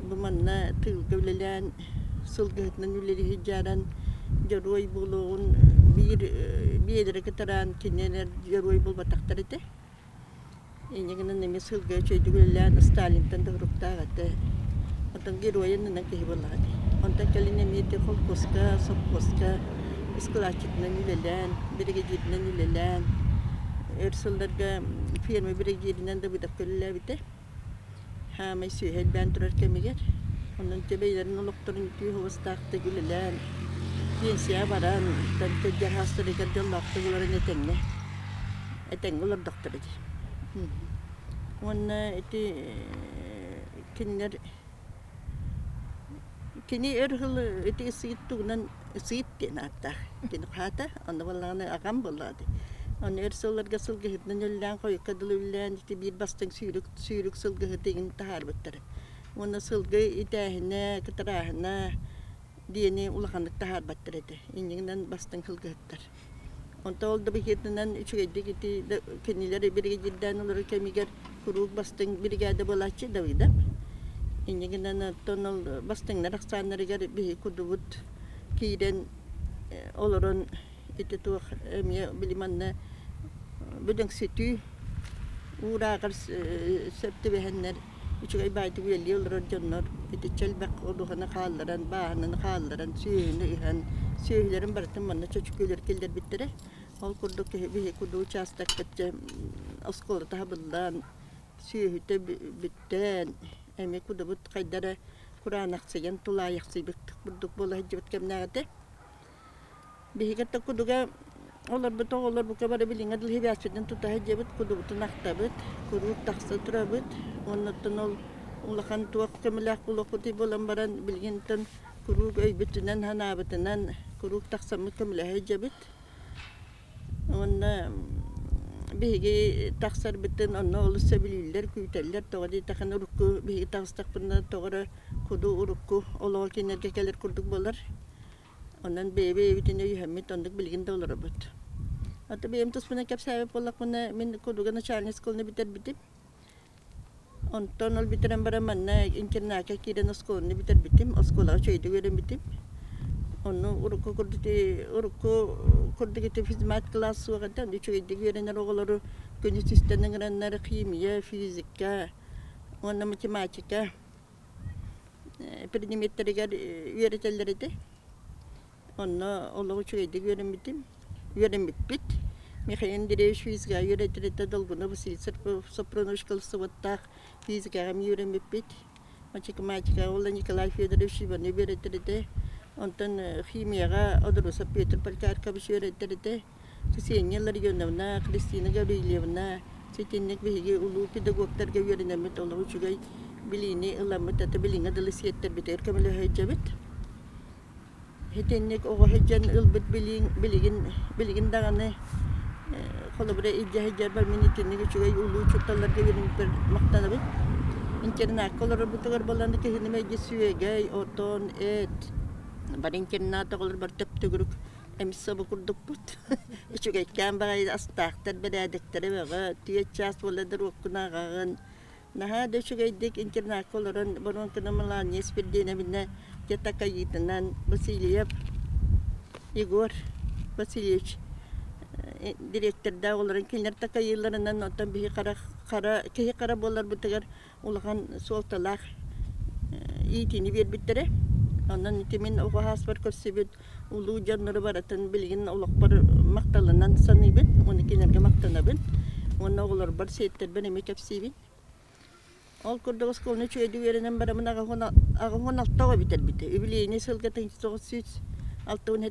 бу манна тыылга үлэлээн, сылгыһытынан үлэлии сылдьааран дьоруой буолуоҕун биир биэлэрэ кытараан кинилэр дьоруой буолбатахтар этэ. Инньэ гынан эмиэ сылга үчүгэйдик үлэлээн Сталинтан да уруктаах этэ. Оттон геройа иннинэн киһи буоллаҕа дии. Онтон кэлин эмиэ ити холкуоска, сопхуоска ыскылааччытынан үлэлээн, биригэдьииринэн үлэлээн, өр сылларга ферма биригэдьииринэн да быдапка үлэлээбитэ. Хаамай сүөһү элбээн турар кэмигэр. Онон дьэ бэйэлэрин олохторун үтүө суобастаахтык үлэлээн, пенсияҕа баран, кырдьар саастарыгар дьоллоохтук олорон этэҥҥэ этэҥҥэ олордохторо дии. Уонна ити кинилэр Кини өр сыл ити сыыт тугунан сыыт диэн ааттаах кини хаата, онно буоллаҕына аҕам буоллаҕа дии. Ону өр сылларга сылгыһытынан үлэлээн, хойукка дылы үлэлээн ити биир бастыҥ сүүрүк сүүрүк сылгыһыт игин таһаарбыттара. Уонна сылгы итээһинэ, кытарааһына диэни улаханнык таһаарбаттар этэ. Инньэ гынан бастыҥ сылгыһыттар. Онтон ол да быһыытынан үчүгэйдик ити кинилэр биригэдьиирдээн олорор кэмигэр куруук бастыҥ биригээдэ буолааччы Давыдов. Инньэ гынан оттон ол бастыҥнар ахсааннарыгар биһи кудубут киирэн олорон ити туох эмиэ били манна бөдөҥсүтүү уурааҕар сөп түбэһэннэр үчүгэй баайдык үлэлии олорор дьоннор итиччэ элбэх одуһаны хаалларан, бааһынаны хаалларан, сүөһүнү ыһан, сүөһүлэрин барытын манна чөчүкүөлэр киллэрбиттэрэ. Ол курдук киһи биһи курдук учаастакпыт дьэ оскуола таһабыллаан, сүөһүтэ бүттээн, эмиэ кудубут хайда эрэ кураанахсыйан, тулаайахсыйбыт курдук буола сылдьыбыт кэмнээх этэ. Биһиги да кудуга олорбут оҕолор бука бары билиҥҥэ дылы сибээспитин тута сылдьабыт, кудубутун ахтабыт, куруук тахса турабыт. Оннуттан ол улахан туох көмөлөөх буолуохпутуй буолан баран, билигинтэн куруук өйбүтүнэн-санаабытынан куруук тахсаммыт көмөлөһө сылдьабыт. Уонна биһиги тахсарбытын онно олус сөбүлүүллэр, күүтэллэр. Тоҕо диэтэххинэ урукку биһиги таҕыстахпытына тоҕо эрэ куду урукку олоҕо кинилэргэ кэлэр курдук буолар. Онон бэйэ-бэйэбитин өйөһөммүт оннук билигин да олоробут. Ата бэйэм туспунан кэпсээбит буоллахпына, мин курдуга начальник школаны бүтэрбитим. Онтон ол бүтэрэн баран манна интернакка киирэн оскуоланы бүтэрбитим, оскуолаҕа үчүгэйдик үөрэммитим. Онно урукку курдук урукку курдук ити физмат кылаас суох этэ. Үчүгэйдик үөрэнэр оҕолору күнүс истэн ыҥыраннар химия, физика уонна математика предметтэригэр үөрэтэллэр этэ. Онно олох үчүгэйдик үөрэммитим, үөрэммиппит. Михаил Андреевич физикаҕа үөрэтэр этэ, Долгунов Василий Сопронович кылсыбыттаах физикаҕа эмиэ үөрэммиппит. Математикаҕа уола Николай Федорович Иванов үөрэтэр этэ. Онтон химияҕа Одрусов Петр Поликарпович үөрэтэр этэ. Ксения Ларионовна, Христина Гаврильевна ситинник биһиги улуу педагогтарга үөрэнэммит олох үчүгэй билиини ыламмыт, это билиҥҥэ дылы сиэттэрбитигэр көмөлөһө сылдьабыт. Итинник оҕо сылдьан ылбыт билииҥ билигин билигин даҕаны холобура илдьэ сылдьарбар мин итинник үчүгэй улуу учууталларга үөрэммиппэр махтанабын. Интернакка олорорбутугар буолан киһини мэлдьи сүөгэй, отон, эт бары интернат оҕолор бары төп-төгүрүк эмис собо курдукпут. Үчүгэйкээн баҕайы астаахтар, бэрээдэктэрэ бөҕө, түөрт чаас буолла да уруоккун ааҕаҕын. Наһаа да үчүгэйдик интернакка олорон Воронкина Маланья Испирдиэнэбинэ дьэ такайыытынан Васильев Егор Васильевич дириэктэрдээх олорон кинилэр такайыыларынан оттон биһи хара хара киһи хара буоларбытыгар улахан суолталаах иитиини биэрбиттэрэ. Онон ити мин оҕо сааспар көрсүбүт улуу дьоннору барытын билигин олохпор махталынан саныыбын уонна кинилэргэ махтанабын уонна оҕолорбор сиэттэрбэр эмиэ кэпсиибин. Ол курдук оскуоланы үчүгэйдик үөрэнэн бараммын 86 оҕо бүтэрбитэ. Үбүлүөйнэй сылга 1967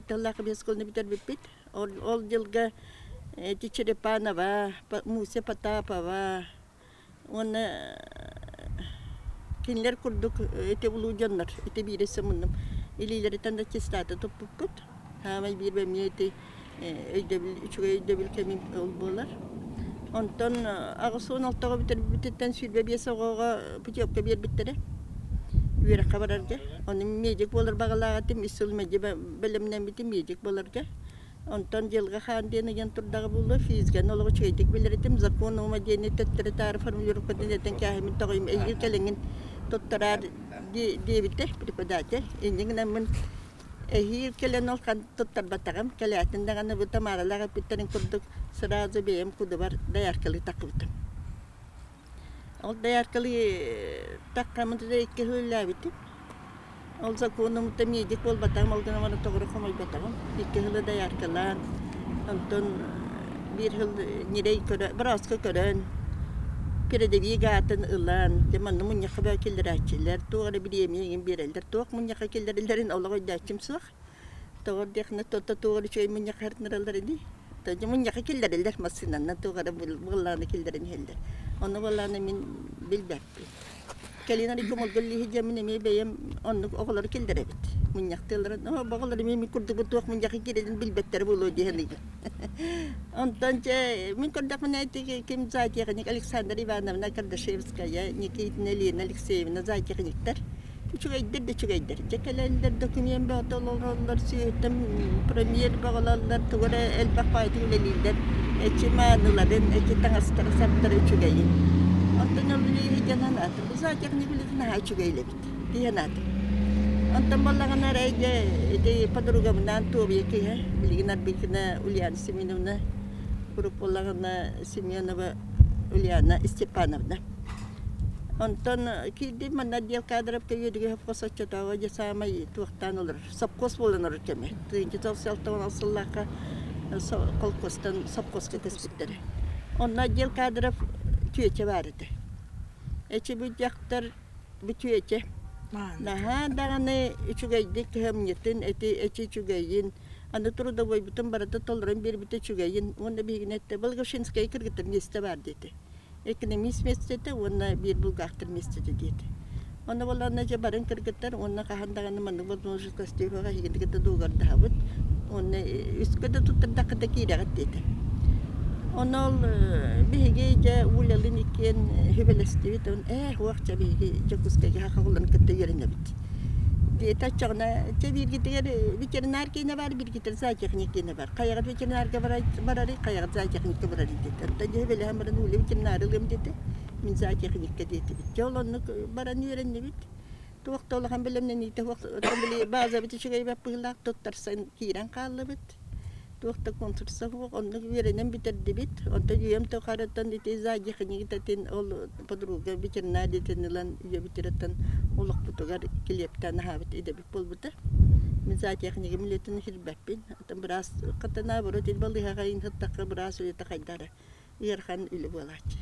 сыллаахха биэс оскуоланы бүтэрбиппит. Ол, ол дьылга эти Черепанова, Муся Потапова, Уонна кинилэр курдук ити улуу дьоннор, ити биирэ муннум илиилэриттэн да аттестаты туппуппут. Хаамай биир эмиэ ити өйдөбүл, үчүгэй өйдөбүл кэмим ол буолар. Онтон 86-ҕа бүтэрбититтэн 25 оҕоҕо путевка биэрбиттэрэ үөрэххэ барарга. Ону медик буолар баҕалаах этим, үс сыл мэлдьи бэлэмнэммитим медик буоларга. Онтон Дьылҕа Хаан диэн ыйан турдаҕа буолуо, физиканы олох үчүгэйдик билэр этим, закон ума диэни төттөрү-таары формулировкатын этэн кээһимин тоҕойум эйиил кэлэҥҥин туттараар диэбитэ преподаватель. Инньэ гынаммын эһиил кэлэн ол туттарбатаҕым, кэлээтин даҕаны бу Тамаралаах эппиттэрин курдук сразу бэйэм кудубар дояркалыы таххыбытым. Ол дояркалыы таххаммын икки сыл үлэлээбитим. Ол сокуонум да медик буолбатаҕым, ол гынан баран тоҕо хомойботоҕум. Икки сылы дояркалаан, онтон биир сыл ньирэй көрө, бырааска көрөн, передовик аатын ылан, дьэ манна мунньахха бөҕө киллэрээччилэр, туох эрэ бириэмийэ эҥин биэрэллэр, туох мунньахха киллэрэллэрин олох өйдөөччүм суох. Тоҕо диэххинэ, то туох эрэ үчүгэй мунньахха ыһыртынараллар ини. Дьэ мунньахха киллэрэллэр массыынанан туох эрэ буоллаҕына киллэрэн иһэллэр. Ону буоллаҕына мин билбэппин. Кэлин арыйга Молголлиһи диэммин эмиэ бэйэм оннук оҕолору киллэрэбит. Мунньахтыылларын, оо, бу оҕолор эмиэ мин курдук туох мунньахха киирэрин билбэттэрэ буолуо дии саныыбын. Онтон дьэ мин көрдөхпүнэ ити ким зоотехник Александра Ивановна Кардашевская, Никитина Лена Алексеевна зоотехниктар Үчүгэйдэр да үчүгэйдэр. Дьэ кэлэллэр документ бөҕөтө олороллор, сүөһүттэн премьер бөҕөлөллөр, тугу эрэ элбэх баайдык үлэлииллэр. Эчи мааныларын, эчи таҥастара-саптара үчүгэйин. Онтон ол үлэһи дьон анаатым. Бу зоотехник үлэтин наһаа үчүгэй үлэбит дии санаатым. Онтон буоллаҕына эрэ дьэ ити подругабынаан Туобуйа киһи, билигин Арбикина Ульяна Семеновна, урут буоллаҕына Семенова Ульяна Степановна. Онтон киирдим манна отдел кадровка үөдүгэ совхоз оччотооҕу дьэ саамай туохтаан олорор совхоз буолан олорор кэмэ. 1966 сыллаахха колхозтан совхозка көспүттэрэ. Онно отдел кадров түөчэ баар этэ. Эчи бу дьахтар бу түөчэ наһаа даҕаны үчүгэйдик кыһамньытын эти эчи үчүгэйин аны трудовойбутун барыта толорон биэрбитэ үчүгэйин уонна биһигини эттэ Благовещенскай кыргыттар миэстэ баар диэтэ. Экономист миэстэтэ уонна биир булгаахтар миэстэтэ диэтэ. Онно буоллаҕына дьэ барын кыргыттар уонна хаһан даҕаны маннык возможностьга эһигини кытта дуогабардаһабыт уонна үскэ да туттардахха да киирэҕит диэтэ. Онно ол биһиги дьэ Улялыын иккиэн сүбэлэстибит ээ суох чэ биһиги Дьокуускайга саха кытта үөрэнэбит диэтэ оччоҕуна чэ бииргитигэр ветеринар киинэ баар бииргитигэр зоотехник киинэ баар хайаҕыт ветеринарга барарый, хайаҕыт зоотехникка барарый диэтэ. Оттон дьэ бэлэһэн баран Уля ветеринары ылыам диэтэ, мин зоотехникка диэтибит. Дьэ ол оннук баран үөрэннибит. Туох да улахан бэлэмнэниитэ суох били базабыт үчүгэй быһыылаах туттарсан киирэн хааллыбыт. Туох да конкурса суох, оннук үөрэнэн бүтэрдибит. Онтон үйэм тухарыттан ити зоотехникатын ол подруга ветеринариятын ылан үйэбитирэттэн олохпутугар килиэптээн аһаабыт идэбит буолбута. Мин зоотехнигым үлэтин иһирбэппин. Оттон быраас хата наоборот балыыһаҕа ыһыттахха быраас үлэтэ хайдара ыарахан үлэ буолааччы.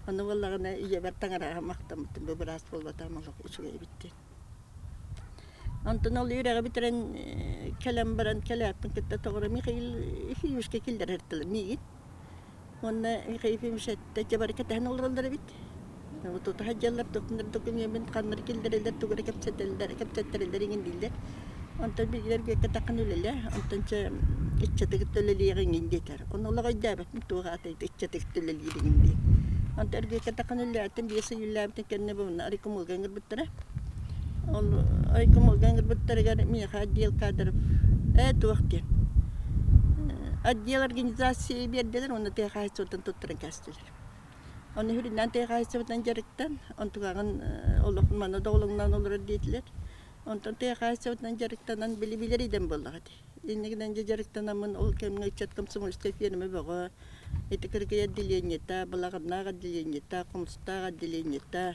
Ону буоллаҕына ийэбэр таҥараҕа махтаммытым бу быраас буолбатаҕым олох үчүгэй эбит диэн. Онтон ол үөрэҕи бүтэрэн кэлэн баран кэлээппин кытта тоҕо эрэ Михаил Ефимовичка киллэрэр миигин. Уонна Михаил Ефимович эттэ дьэ бары кэтэһэн олороллор эбит. Тута сылдьаллар, туохтан докумуоммун ханнары киллэрэллэр, тугу эрэ кэпсэтэллэр, кэпсэттэрэллэр иҥин дииллэр. Онтон билигин бүөккэ таххан үлэлээ, онтон чэ ыччаты кытта үлэлиэҕиҥ диэтэр. Ону олох өйдөөбөппүн туох аата ыччаты кытта үлэлиир иҥин диэн. Онтон эргиэккэ таххан үлэлээтим, 5 ый үлэлээбитим кэннэ бу райкомолга ыҥырбыттара. Ол райкомолга ыҥырбыттарыгар миэхэ отдел кадров ээ туох диэн отдел организации биэрдилэр уонна тыа хаһаайыстыбатын туттаран кээстилэр. Ону үрүнэн тыа хаһаайыстыбатынан дьарыктан, онтугаҕын олох манна доҕолоҥноон олорор диэтилэр. Онтон тыа хаһаайыстыбатынан дьарыктанан били билэр идэм буоллаҕа ити. Иннигинэн дьэ дьарыктанаммын ол кэмҥэ ыччат комсомольскай ферма бөҕө, ити Кыргый отделениета, Балаҕаннаах отделениета, Хомустаах отделениета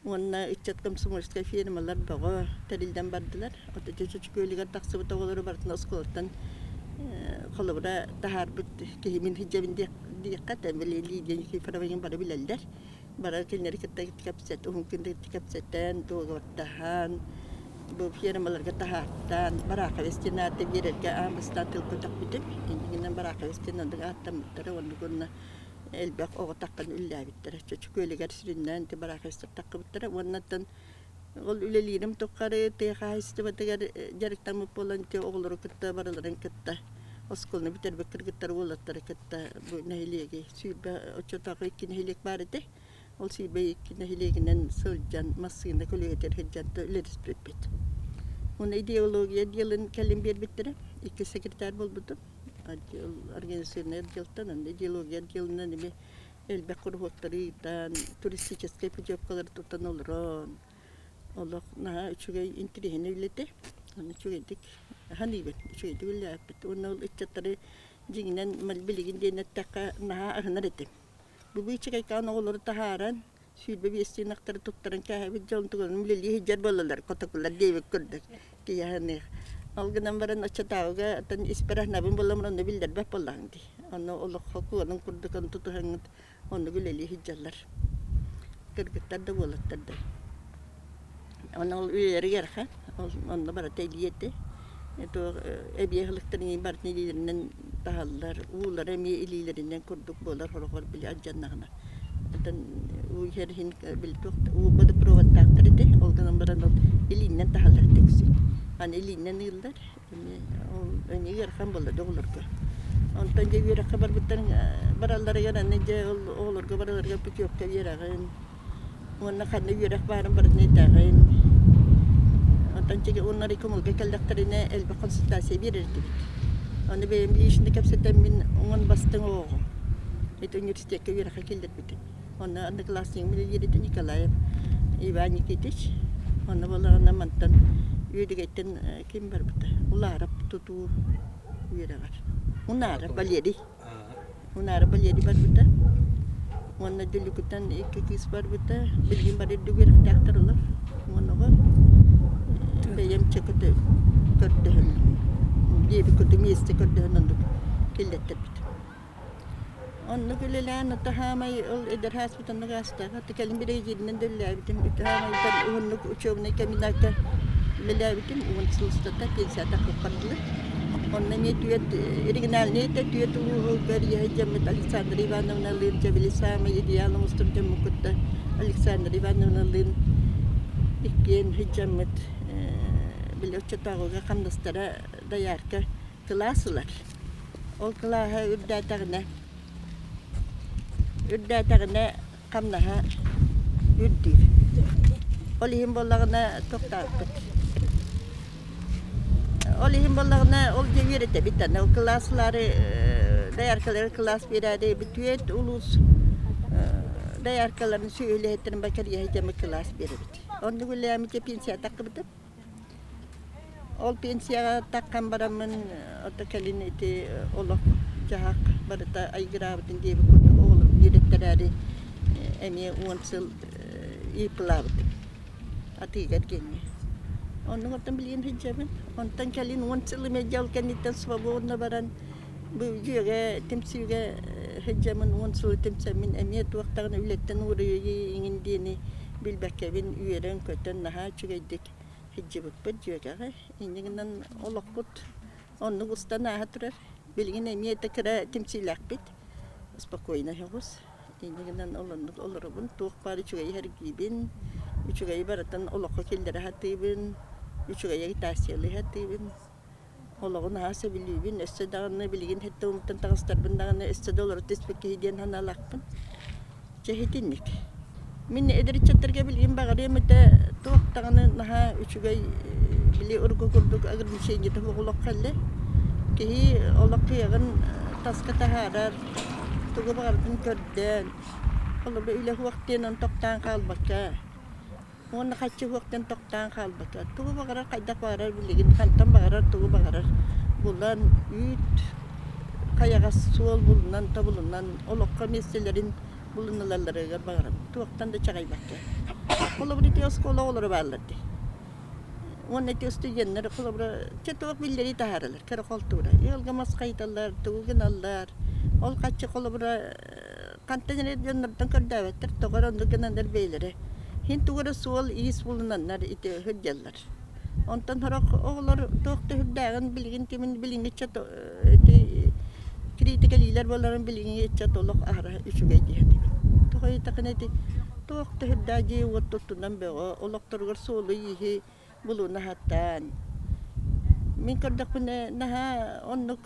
уонна ыччат комсомольскай фермалар бөҕө тэриллэн бардылар. Ото Чөчүкүөлүгэр тахсыбыт оҕолору барытын оскуолаттан холобура таһаарбыт киһи мин сылдьабын диэххэ били Лидия Никифоровна бары билэллэр. Бары кинилэри кытта кэпсэт, уһун күн кэпсэтэн, дуогабардаһан, бу фермаларга таһаартаан, Бараховец диэн ааты биэрэргэ аан бастаан тыл көтөхпүтүм. Иннигинэн Бараховец диэн оннук ааттаммыттара, оннук уонна элбэх оҕо таххан үлэлээбиттэрэ. Чөчүкүөлүгэр сүрүннээн ити Бараховецтар таххыбыттара. Уоннаттан ол үлэлиирим тухары тыа хаһаайыстыбатыгар дьарыктаммыт буолан ити оҕолору кытта барыларын кытта оскуоланы бүтэрбит кыргыттары уолаттары кытта бу нэһилиэги 22 оччотооҕу икки нэһилиэк баар этэ. Ол 22 нэһилиэгинэн сылдьан массыына көлүөһэтигэр сылдьан үлэлэспиппит. Уонна идеология отделын кэлин биэрбиттэрэ. Икки секретарь буолбутум. Отдел организационный отделтан, онно идеология отделынан эмиэ элбэх куруһуоктары ыытан, туристическай путевкалары тутан олорон, олох наһаа үчүгэй интэриэһинэй үлэ этэ. Аны үчүгэйдик аһаныыбын, үчүгэйдик үлэлээппит. Уонна ол ыччаттары дьиҥинэн билигин диэн эттэххэ наһаа аһынар этим. Бу быычыкайкаан оҕолору таһааран, 25 ынахтары туттаран кээһэбит дьон тугунан үлэлии сылдьар буолаллар, котокулар диэбит курдук киһи аһыныах. Ол гынан баран оччотооҕуга оттон испэр аһынабын буолламмын онно биллэрбэт буоллаҕыҥ дии. Ону олоххо куонун курдук ону тутуһаҥҥыт оннук үлэлии сылдьаллар. Кыргыттар да уолаттар да. Ону ол үлэлэригэр ыарахан, ол онно барыта илии этэ. Туох эбиэс ылыктарын барытын илиилэринэн таһаллар, уулара эмиэ илиилэринэн курдук буолар сороҕор били алдьаннаҕына. Оттон уу иһэр иһин били туох уу водопроводтаахтар этэ, ол гынан баран ол илиинэн таһаллар этэ үксүн. Аны илиинэн ыыллар, эмиэ ол эмиэ ыарахан буолла да оҕолорго. Онтон дьэ үөрэххэ барбыттарын баралларыгар аны дьэ ол оҕолорго баралларыгар путевка биэрэҕин, Уонна ханна үөрэх баарын барытын этээҕин. Онтон уонна рекомолга кэллэхтэринэ элбэх консультация биэрэр этибит. Ону бэйэм лично кэпсэтэммин уҥун бастыҥ оҕоҕум. Ити университекка үөрэххэ киллэрбитим. Онно одноклассникым үлэлиир этэ Николаев Иван Никитич. Онно буоллаҕына мантан Үөдүгэйтэн ким барбыта? Улаарап тутуу үөрэҕэр. Унаарап Валерий. Унаара Валерий барбыта. Уонна Дүллүкүттэн икки кыыс барбыта. Билигин бары үрдүк үөрэхтээхтэр олор. Уон оҕо. Бэйэм чөкөтө көрдөһөн, диэбит курдук миэстэ көрдөһөн оннук киллэттэрбит. Оннук үлэлээн ото хаамай ол эдэр ааспыт оннук аастаах. Кэлин бирэйдииринэн да үлэлээбитим. Хаамайтан уһуннук учебнай комбинакка үлэлээбитим. Уон сыл устата пенсията хаппардылар. Онно эмиэ түөрт региональнай этэ түөрт улууһугар ийэ дьоммут Александра Ивановналыын дьэ били саамай идеал оҥостор дьоммут кытта Александра Ивановналыын иккиэн сылдьаммыт били оччотооҕуга хамнастара доярка кылаас ылар. Ол кылааһа үрдээтэҕинэ үрдээтэҕинэ хамнаһа үрдүүр. Ол иһин буоллаҕына тохтооппут. Ол иһин буоллаҕына ол дьэ үөрэтэбит аны ол кылааслары дояркалары кылаас биэрээри бүтүөт улуус дояркаларын сүөһүлэһиттэрин бакарыйа сылдьаммыт кылаас биэрэбит. Оннук үлэлээммитэ пенсия таххыбытым. Ол пенсияҕа таххан бараммын ото кэлин ити олох-дьаһах барыта айгыраабытын диэбит курдук оҕолорум үөрэттэрээри эмиэ 10 сыл ыыппылаабытым атыыга эргиэҥҥэ. Оннук оттон билигин сылдьабын. Онтон кэлин 10 сыл эмиэ дьэ ол кэнниттэн свободно баран бу дьүөгэ түмсүүгэ сылдьаммын 10 сылы түмсэммин эмиэ туох даҕаны үлэттэн уурайыы иҥин диэни билбэккэбин үөрэн-көтөн наһаа үчүгэйдик сылдьыбыппыт дьүөгэҕэ. Инньэ гынан олохпут оннук устан ааһа турар. Билигин эмиэ да кыра түмсүүлээхпит. Спокойно соҕус. Инньэ гынан ол оннук олоробун. Туох баар үчүгэйи сэргиибин, үчүгэйи барытын олоххо киллэрэ сатыыбын, үчүгэйи агитациялыы сатыыбын. Олоҕу наһаа сөбүлүүбүн. Өссө даҕаны билигин сэттэ уонуттан таҕыстарбын даҕаны өссө да олоро түспүт киһи диэн санаалаахпын. Чэ итинник. Мин эдэр ыччаттарга билигин баҕарыам этэ туох даҕаны наһаа үчүгэй били урукку курдук ограничениета суох олох кэллэ. Киһи олох кыаҕын таска таһаарар, тугу баҕарбытын көрдөөн, холобура үлэ суох диэн ону тохтоон хаалбакка, уонна харчы суох диэн тохтоон хаалбакка, тугу баҕарар хайдах баҕарар билигин хантан баҕарар тугу баҕарар булан үүт хайаҕас суол булунан тобулунан олоххо миэстэлэрин булуналларыгар баҕарабын туохтан да чаҕыйбакка. Холобур ити оскуола оҕолоро бааллар дии. Уонна ити студеннар холобура чэ туох биллэрии таһаараллар кыра холтуура. Ыалга мас хайыталлар, тугу гыналлар. Ол хаччы холобура хантан эрэ дьоннортон көрдөөбөттөр, тоҕо эрэ оннук гынаннар бэйэлэрэ. Иһин тугу эрэ суол-иис булунаннар ити сылдьаллар. Онтон сорох оҕолор туох да сүрдээҕин билигин кимин билиҥҥи ыччат ити кириитикэлиилэр буоларын билиҥҥи ыччат олох аһара үчүгэй дии саныыбын. Тоҕо диэтэххинэ ити туох да сүрдээх дьиэ-уот туттунан бөҕө, олохторугар суолу-ииһи булуна сатаан. Мин көрдөхпүнэ наһаа оннук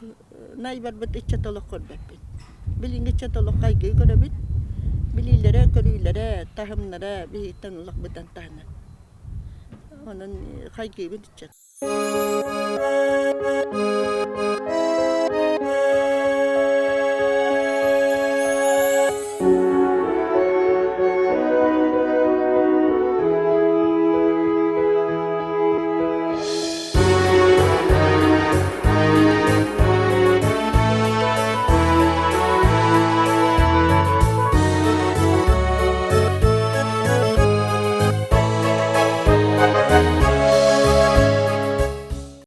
най барбыт ыччат олох көрбөппүн. Билиҥҥи ыччат олох хайгыы көрөбүн. Билиилэрэ, көрүүлэрэ, таһымнара биһигиттэн олох быдан таһынан. Онон хайгыыбын ыччат.